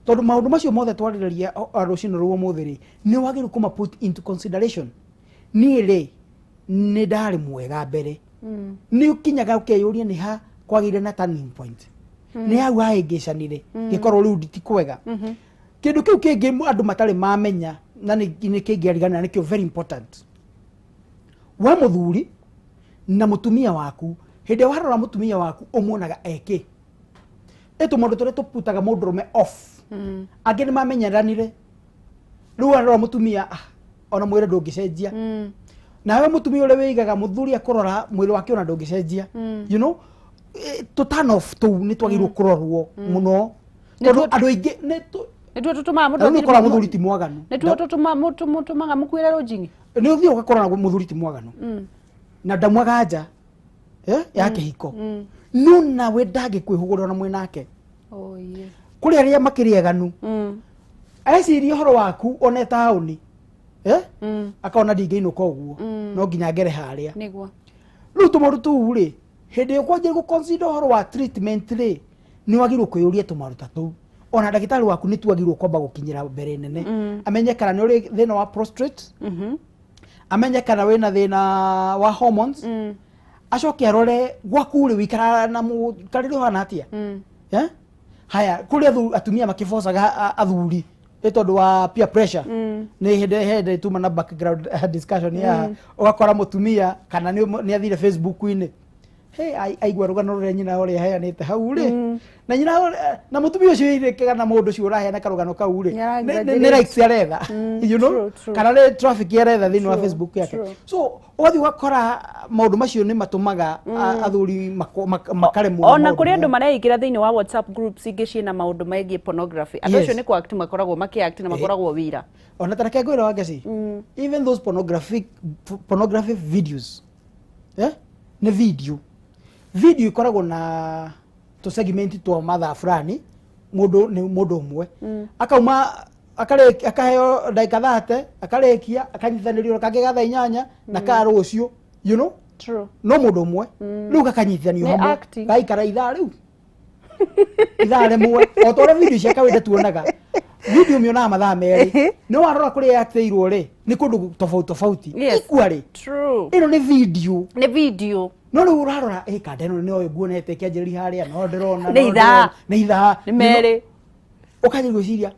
Tondũ maũndũ macio mothe twarĩrĩria rũcinĩ rũu ũmũthĩ rĩ, nĩ wagĩrĩirwo kũma put into consideration. Niĩ rĩ, nĩ ndarĩ mwega mbere. Nĩ ũkinyaga ũkeyũria nĩ ha kwagĩire na turning point. Nĩ hau hahĩngĩcanire, gĩkorwo rĩu ti kwega. Kĩndũ kĩu kĩngĩ andũ matarĩ mamenya na nĩ kĩngĩariganĩra, nĩkĩo very important. We mũthuri na mũtumia waku, hĩndĩ ĩrĩa warora mũtumia waku ũmuonaga eke ĩ tũmaũndũ tũrĩa tũputaga mũndũrũme off. Angĩ nĩ mamenyeranire, rĩu warora mũtumia, ona mwĩrĩ ndũngĩcenjia. Nawe mũtumia ũrĩa wĩigaga mũthuri akũrora mwĩrĩ wake ona ndũngĩcenjia. Tũ turn off tũu nĩ twagĩrĩirwo kũrorwo mũno, tondũ andũ aingĩ nĩ Nĩtuo tũtũmaga mũndũ Rĩu nĩ ũkora mũthuri ti mwaganu. Nĩtuo tũtũmaga mũkuĩre rũnjing'i. Nĩ ũthiĩ ũgakora na mũthuri ti mwaganu na ndamwaga nja ya kĩhiko, no nawe ndangĩkwĩhũgũra ona mwĩ nake. Oh, yeah. Kũrĩ arĩa makĩrĩ aganu, eciria ũhoro waku one taũni, akona ndingĩinũka ũguo, no nginya ngere harĩa. Nĩguo. Rĩu tũmaũndũ tũu rĩ, hĩndĩ ĩyo kwanjia gũ-consider ũhoro wa treatment rĩ, nĩ wagĩrĩirwo kwĩyũria tũmaũndũ ta tũu. Ona ndagĩtarĩ waku nĩ tuagĩrĩirwo kwamba gũkinyĩra mbere nene, amenye kana nĩ ũrĩ thĩna wa prostate, amenye kana wĩna thĩna wa hormones, acoke arore gwaku rĩ, wĩikaraga na mũikarĩre ũhana atĩa. Haya, kũrĩ atumia makĩbocaga athuri nĩ tondũ wa peer pressure. Nĩ hĩndĩ hĩndĩ tuma na background discussion ya ũgakora mũtumia kana nĩ athire Facebook-inĩ, hey, aigua rũgano rũrĩa nyina ũrĩa aheanĩte hau rĩ, na nyina na mũtumia ũcio ĩrĩkega na mũndũ ũcio ũraheana karũgano kau rĩ, nĩ likes aretha, kana nĩ traffic aretha thĩinĩ wa Facebook yake. So ũgathiĩ ũgakora maũndũ macio nĩ matũmaga athuri makaremwo. Ona kũrĩ andũ mareingĩra thĩinĩ wa WhatsApp groups ingĩ ciĩna maũndũ megiĩ pornography. Andũ acio nĩ kũ act makoragwo makĩ-act na makoragwo wĩra. Ona tareke ngwĩre Wangeci, even those pornography videos, nĩ video ikoragwo na tũ segment twa mathaa fulani, mũndũ nĩ mũndũ ũmwe akauma akaheo ndagĩka 30, akarĩkia, akanyitithanĩrio kangĩ ga thaa 8 na ka rũciũ, True. No mũndũ ũmwe rĩu gakanyitithanio hamwe, gaikara ithaa rĩu ithaa rĩmwe, o ta ũrĩa video cia kawaida tuonaga. Video mĩonaga mathaa 2, nĩ warora kũrĩa yaktĩirwo rĩ, nĩ kũndũ tofauti tofauti. Equally. Ĩno nĩ video. Nĩ video. No rĩu ũrarora ĩ kanda ĩno nĩ ũyũ nguonete ĩkĩanjĩrĩria harĩa, no ndĩrona nĩ ithaa, nĩ ithaa, nĩ 2. Ũkanjia gwĩciria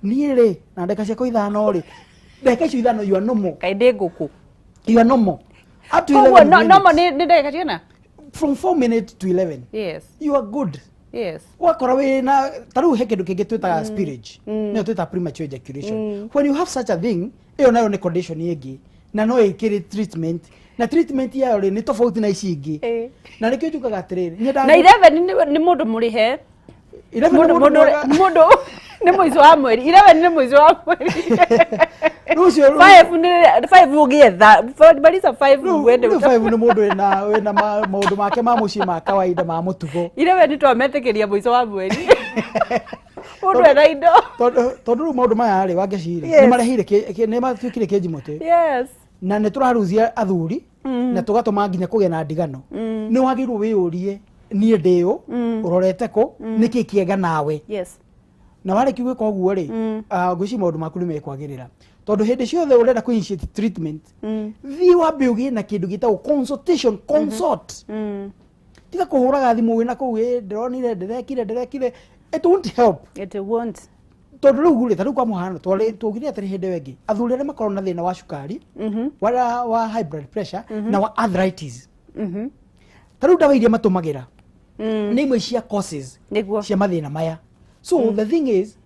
niĩ rĩ, na ndagĩka ciakwa 5 rĩ, ndagĩka icio 5 you are normal. Kaĩ ndĩ ngũkũ. You are normal. Up to 11 minutes. Normal nĩ ndagĩka cigana? From 4 minutes to 11. Yes. You are good. Yes. Ũgakora wĩna ta rĩu he kĩndũ kĩngĩ twĩtaga spillage, nĩyo twĩtaga premature ejaculation. When you have such a thing, ĩyo nayo nĩ condition ĩngĩ na no ĩkĩrĩ treatment, na treatment yayo rĩ nĩ tofauti na ici ingĩ, na nĩkĩo njugaga atĩrĩrĩ, na 11 nĩ mũndũ mũrĩhe, mũndũ nĩ mũico wa mweri, 11 nĩ mũico wa mweri, rũcio 5 ũgĩetha marisa 5 wende 5 nĩ mũndũ wĩna maũndũ make ma mũciĩ ma kawaida ma mũtugo. 11 nĩ twametĩkĩria mũico wa mweri, mũndũ ena indo. Tondũ rĩu maũndũ maya rĩ, Wangeci rĩ, nĩ mareheire, nĩ matuĩkire kĩnji mũtĩ, na nĩ tũraruzia athuri na tũgatũma nginya kũgĩa na ndigano. Nĩ wagĩrĩirwo wĩyũrie, niĩ ndĩũ, ũrorete kũ, nĩkĩ kĩega nawe. Na warĩkia gwĩka ũguo rĩ, ngwĩciria maũndũ maku nĩ mekwagĩrĩra, tondũ hĩndĩ ciothe ũrenda kũ initiate treatment, thiĩ wambe ũgĩe na kĩndũ gĩtagwo consultation, consult. Tiga kũhũraga thimũ wĩna kũu, ndĩronire, ndĩrekire, it won't help. It won't. Tondũ rĩu rĩ, ta rĩu kwa mũhano, twaugire atĩrĩ hĩndĩ ĩyo ĩngĩ, athuri arĩa makoragwo na thĩna wa cukari, wa high blood pressure na wa arthritis, ta rĩu ndawa iria matũmagĩra nĩ imwe cia causes cia mathĩna maya. So the thing is,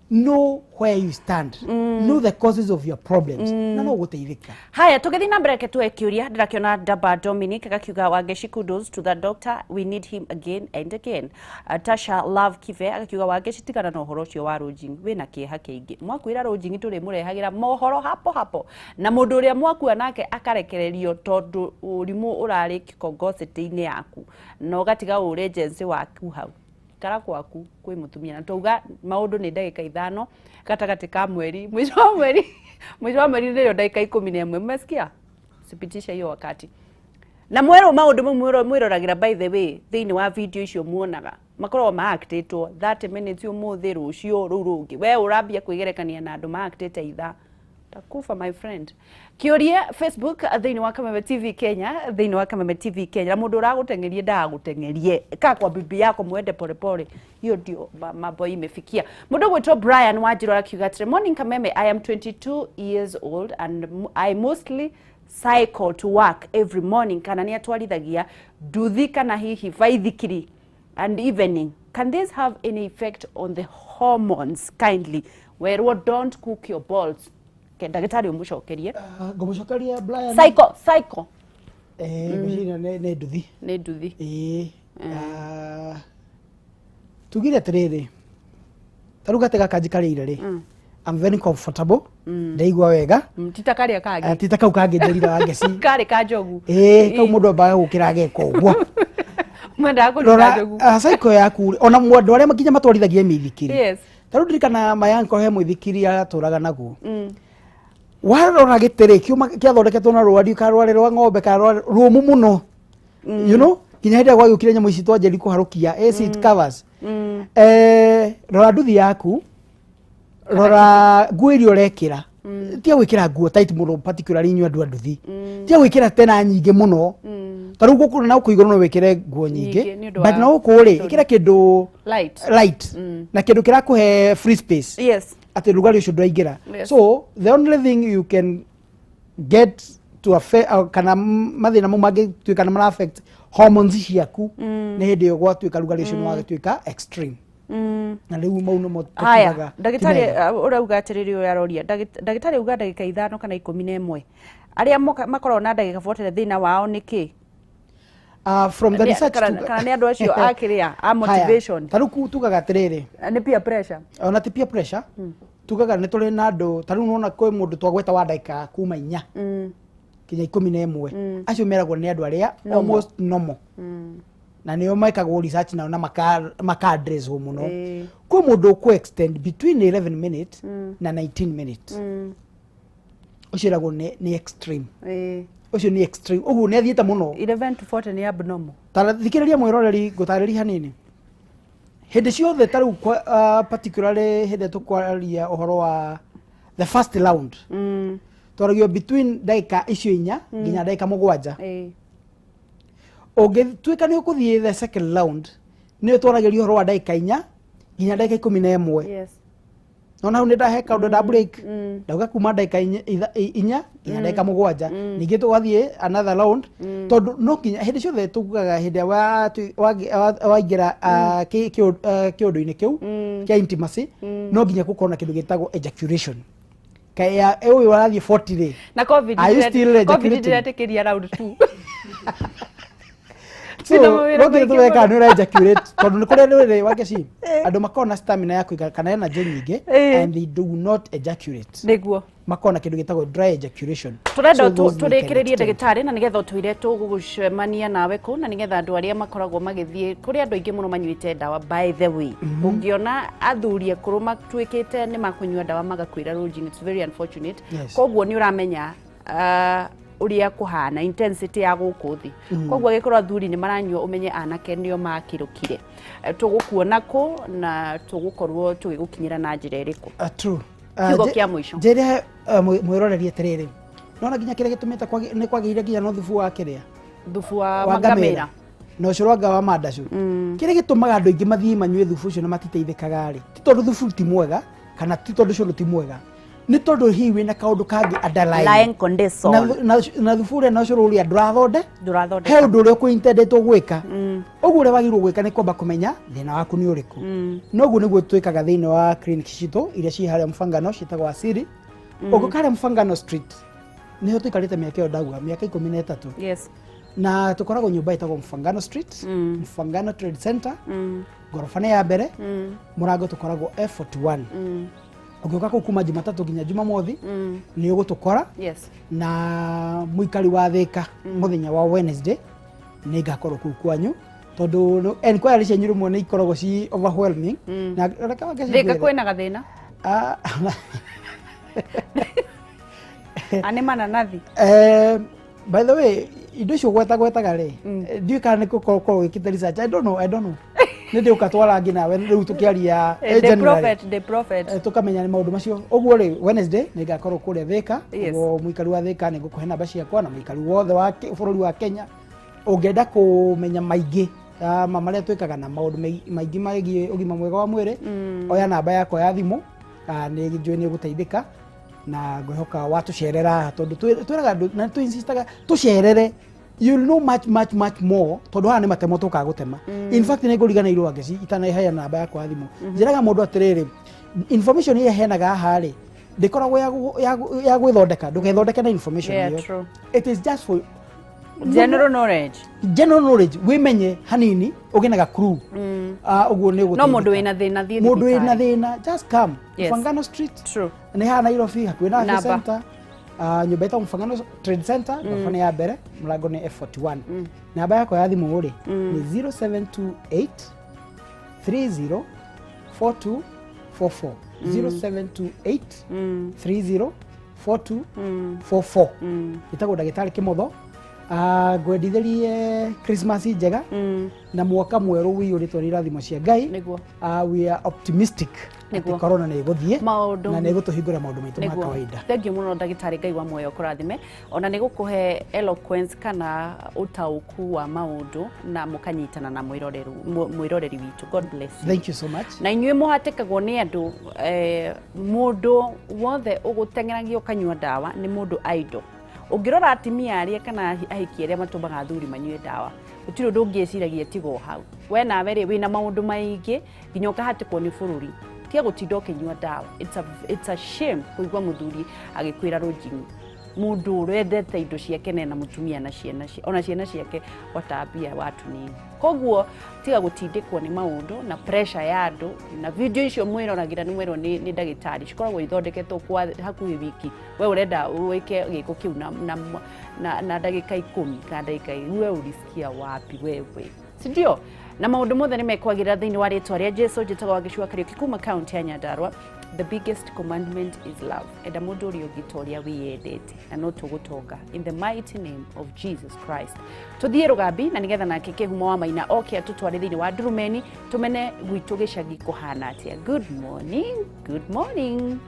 know where you stand, know the causes of your problems, na no gũteithĩka. Haya, tũgĩthiĩ na mbere tuoe kĩũria, ndĩrakĩona Daba Dominic agakiuga Wangeci, kudos to the doctor, we need him again and again. Tasha Love Kive agakiuga Wangeci, tigana na ũhoro ũcio wa rũnjing'i, wĩna kĩeha kĩingĩ, mwakwĩra rũnjing'i tũrĩmũrehagĩra mohoro hapo hapo, na mũndũ ũrĩa mwakua nake akarekererio tondũ ũrimũ ũrarĩ kĩkongocĩtĩ-inĩ yaku, na ũgatiga ũrĩnjensi waku hau kara kwaku kwĩ mũtumia. Na twauga maũndũ nĩ ndagĩka 5 gatagatĩ ka mweri, mũico wa mweri, mũico wa mweri nĩrĩo ndagĩka 11. Mmesikia? Sipitisha hiyo wakati. Na mwerwo maũndũ mau mwĩroragĩra, by the way, thĩinĩ wa video icio muonaga makoragwo ma-actĩtwo 30 minutes ũmũthĩ, rũciũ rũu rũngĩ, we ũrambia kwĩgerekania na andũ ma-actĩte ithaa, takufa my friend. Kĩũria Facebook thĩinĩ wa Kameme TV Kenya, thĩinĩ wa Kameme TV Kenya, na mũndũ ũragũteng'erie ndagagũteng'erie, kaa kwa bibi yako mwende polepole, hiyo ndio mambo imefikia. Mũndũ gwĩtwo Brian Wanjiru akiuga atĩrĩ, morning Kameme, I am 22 years old and I mostly cycle to work every morning kana nĩ atwarithagia nduthi kana hihi baithikiri and evening. Can this have any effect on the hormones? Kindly werwo don't cook your balls. Ke ndagĩtarĩ ũmũcokerie. Ngũmũcokeria Brian. Cycle, cycle. Ngwĩciria nĩ nduthi. Nĩ nduthi. Ĩĩ. Tugire atĩrĩrĩ, ta rĩu gatĩ gaka njikarĩire rĩ, I'm very comfortable, ndaigua wega. Ti ta karĩa kangĩ. Ti ta kau kangĩ njerira wa ngeci. Karĩ ka njogu. Ĩĩ, kau mũndũ ambaga gũkĩra ageka ũguo. Mwendaga kũruta Rora njogu. Cycle yaku rĩ, ona andũ arĩa nginya matwarithagia mĩithikiri. Yes. Ta rĩu ndirikana my uncle he mũithikiri aratũraga naguo. Warora gĩtĩ rĩ, kĩuma kĩathondeketwo na rũa, ndiũĩ kana rwarĩ rwa ng'ombe kana rwarĩ rũmũ mũno. You know, nginya hĩndĩ ĩrĩa gwagĩũkire nyamũ ici twanjĩrĩria kũharũkia, seat covers. Rora nduthi yaku, rora nguo iria ũrekĩra. Tiga gwĩkĩra nguo tight mũno, particularly inyuĩ andũ a nduthi. Tiga gwĩkĩra tena nyingĩ mũno. Ta rĩu gũkũ na gũkũ igũrũ no wĩkĩre nguo nyingĩ, Nyingĩ, nĩ ũndũ but wa na gũkũ rĩ, ĩkĩra kĩndũ light. Light. Na kĩndũ kĩrakũhe free space. Yes. Atĩ rugarĩ ũcio ndũraingĩra. Yes. So the only thing you can get to affect, kana mathĩna mau mangĩtuĩka nĩ mara affect hormones ciaku, nĩ hĩndĩ ĩyo gwatuĩka rugarĩ ũcio nĩ wagĩtuĩka extreme. Na rĩu mau nĩmo Haya, tũkiugaga ti ndagĩtarĩ mega. Ũrauga atĩrĩrĩ, ũyũ aroria ndagĩtarĩ auga ndagĩka 5 kana 11, arĩa makoragwo na ndagĩka 40 thĩna wao nĩ kĩ? From the research Kana nĩ andũ acio a kĩrĩa a motivation. Haya, ta rĩu tugaga atĩrĩrĩ, Nĩ peer pressure. Ona ti peer pressure, tugaga nĩ tũrĩ na andũ ta rĩu nĩwona kwĩ mũndũ twagweta wa ndagĩka kuma 4 nginya 11, acio meragwo nĩ andũ arĩa Normal. almost normal, na nĩo mekagwo research nao na maka address wo mũno. Kwĩ mũndũ ũkũ extend between 11 minutes na 19 minutes, ũcio ĩragwo nĩ extreme. Ũcio nĩ extreme, ũguo nĩ athiĩte mũno. 11 to 40 nĩ abnormal. Ta thikĩrĩria mwĩroreri, ngũtarĩria hanini. Hĩndĩ ciothe ta rĩu particularly hĩndĩ ĩrĩa tũkwaria ũhoro wa the first round, twaragio between ndagĩka icio 4 nginya ndagĩka 7. Ũngĩtuĩka nĩ ũkũthiĩ the second round, nĩyo twaragĩria ũhoro wa ndagĩka 4 nginya ndagĩka 11. Yes. Nona hau nĩ ndahe kaũndũ nda break, ndauga kuma ndagĩka 4 nginya ndagĩka 7, ningĩ tũgathiĩ another round, tondũ no nginya hĩndĩ ciothe tugaga hĩndĩ ĩrĩa waingĩra kĩũndũ-inĩ kĩu kĩa intimacy, no nginya gũkorwo na kĩndũ gĩtagwo ejaculation. Kaya ũyũ ũrathiĩ 40 rĩ, Na COVID are you still COVID ejaculating? ndĩretĩkĩria round 2. So, Twĩna mawĩra no nginya maingĩ tũgeka mũno. nĩ ũra ejaculate, tondũ nĩ kũrĩa rĩrĩ wakeci andũ makoragwo na stamina ya kũiga kana energy nyingĩ and they do not ejaculate. Nĩguo. Makoragwo na kĩndũ gĩtagwo dry ejaculation. Tũrenda So those they can tũrĩkĩrĩrie extend. ndagĩtarĩ, na nĩgetha ũtwĩre tũgũcemania nawe kũ, na nĩgetha andũ arĩa makoragwo magĩthiĩ kũrĩ andũ aingĩ mũno manyuĩte ndawa, by the way, ũngĩona athuri akũrũ matuĩkĩte nĩ makũnyua ndawa magakwĩra rũjinĩ, it's very unfortunate. Yes. Koguo nĩ ũramenya ũrĩa kũhana intensity ya gũkũ thĩ. Koguo angĩkorwo athuri nĩ maranyua, ũmenye anake nĩo makĩrũkire. Tũgũkuona kũ na tũgũkorwo tũgĩgũkinyĩra na njĩra ĩrĩkũ? True. Kiugo kĩa mũico. Njĩre mwĩroreri atĩrĩrĩ, nona nginya kĩrĩa gĩtũmĩte nĩ kwagĩire nginya na thubu wa kĩrĩa thubu wa wa ngamĩra ngamĩra na ũcũrũ anga wa mandacũ. Kĩrĩa gĩtũmaga andũ aingĩ mathiĩ manyue thubu ũcio na matiteithĩkaga rĩ, ti tondũ thubu ti mwega kana ti tondũ cũrũ ti mwega, nĩ tondũ hihi wĩna kaũndũ kangĩ underlying. Lying condition. Na thubu ũrĩa na ũcũrũ ũrĩa ndũrathonde Ndũrathondeka. He ũndũ ũrĩa ũkũintendetwo gwĩka. Ũguo ũrĩa wagĩrĩirwo gwĩka nĩ kwamba kũmenya thĩna waku nĩ ũrĩkũ. Na ũguo nĩguo twĩkaga thĩinĩ wa clinic citũ iria ciĩ harĩa Mfangano, ciĩtagwo Asili. Ũngĩũka harĩa Mfangano Street, nĩho tũikarĩte mĩaka ĩyo ndauga, mĩaka 13. Yes. Na tũkoragwo nyũmba ĩtagwo Mfangano Street, Mfangano Trade Center, ngoroba-inĩ ya mbere, mũrango tũkoragwo F41. Ũngĩũka kũu kuma Jumatatũ nginya Jumamothi, nĩ ũgũtũkora. Yes. Na mũikari wa Thĩka, mũthenya wa Wednesday nĩ ngakorwo kũu kwanyu, tondũ enquiry cianyu rĩmwe nĩ ikoragwo ci overwhelming. Na reke wake Thĩka cingwĩre. kwĩna gathĩna. Nĩ mananathi. By the way, indo icio gweta gwetaga rĩ, ndiũĩ kana nĩ gũkorwo wĩkĩte research. I don't know, I don't know. Nĩ ndĩũka twarangi nawe rĩu tũkĩaria, The generally. prophet, the prophet. Tũkamenya nĩ maũndũ macio. Ũguo rĩ, Wednesday nĩ ngakorwo kũrĩa Thĩka. Yes. Ũguo mũikari wa Thĩka nĩ ngũkũhe namba ciakwa, na mũikari wothe wa bũrũri wa Kenya ũngĩenda kũmenya maingĩ ma marĩa twĩkaga na maũndũ maingĩ megiĩ ũgima mwega wa mwĩrĩ, oya namba yakwa ya thimũ, nĩ njũĩ nĩ ũgũteithĩka. Na ngwĩhoka watũcerera haha, tondũ twĩraga andũ na tũ-insistaga tũcerere, you'll know much much much more, tondũ haha nĩ matemo tũkaga gũtema. In fact, nĩ ngũriganĩirwo Wangeci itanaheana namba yakwa ya thimũ. Njĩraga mũndũ atĩrĩrĩ, information ĩrĩa heanaga haha rĩ, ndĩkoragwo ya gwĩthondeka, ndũgethondeke na information ĩyo. It is just for general knowledge. General knowledge, wĩmenye hanini, ũgĩe na ga clue. Ah, ũguo nĩ No mũndũ wĩna thĩna thiĩ mũndũ wĩna thibitarĩ. Thĩna, just come. Mfangano Street. Nĩ haha Nairobi, hakuhĩ na Afya Namba. Center. Ah, nyũmba ĩtagwo Mfangano Trade Center, ngoroba nĩ ya mbere, mũrango nĩ F41. Namba yakwa ya thimũ rĩ, nĩ 0728 30 42 44, 0728 30 42 44. Ĩtagwo ndagĩtarĩ Kĩmotho. Ah, ngwendithĩrie Christmas njega na mwaka mwerũ wĩiyũrĩtwo nĩ irathimo cia Ngai. Ah, we are optimistic atĩ corona nĩ ĩgũthiĩ Maũndũ na nĩ ĩgũtũhingũra maũndũ maitũ ma kawaida. Thank you mũno ndagĩtarĩ, Ngai wa muoyo kũrathime, ona nĩ gũkũhe eloquence kana ũtaũku wa maũndũ na mũkanyitana na mwĩroreri witũ. God bless you. Thank you so much. Na inyuĩ mũhatĩkagwo nĩ andũ, mũndũ wothe ũgũteng'eragia ũkanyua ndawa nĩ mũndũ idle. Ũngĩrora atimia arĩa kana ahiki arĩa matũmaga athuri manyue ndawa, gũtirĩ ũndũ ũngĩciragia tiga o hau. We nawe rĩ, wĩna maũndũ maingĩ nginya ũkahatĩkwo nĩ bũrũri, tiga gũtinda ũkĩnyua ndawa. It's a shame kũigua mũthuri agĩkwĩra rũnjing'i, mũndũ ũrendete indo ciake nena mũtumia na ciana ona ciana ciake watambia watu nini. Koguo tiga gũtindĩkwo nĩ maũndũ na pressure ya andũ, na video icio mwĩroragĩra nĩ mwerwo nĩ ndagĩtarĩ cikoragwo ithondeketwo kwa hakuhĩ wiki. We ũrenda wĩke gĩko kĩu na ndagĩka 10 kana ndagĩka, we ulisikia wapi wewe, si ndio? Na maũndũ mothe nĩ mekwagĩrĩra thĩinĩ wa rĩtwa rĩa Jesu. Njĩtagwo Wangeci Kariũki kuma kaunti ya Nyandarua. The biggest commandment is love. Enda mũndũ ũrĩa ũngĩ ta ũrĩa wĩyendete, na no tũgũtonga, in the mighty name of Jesus Christ. Tũthiĩ rũgambi na nĩgetha nake Kĩhumo wa Maina oke atũtware thĩinĩ wa ndurumeni, tũmene gwitũ gĩcagi kũhana atĩa. Good morning, good morning.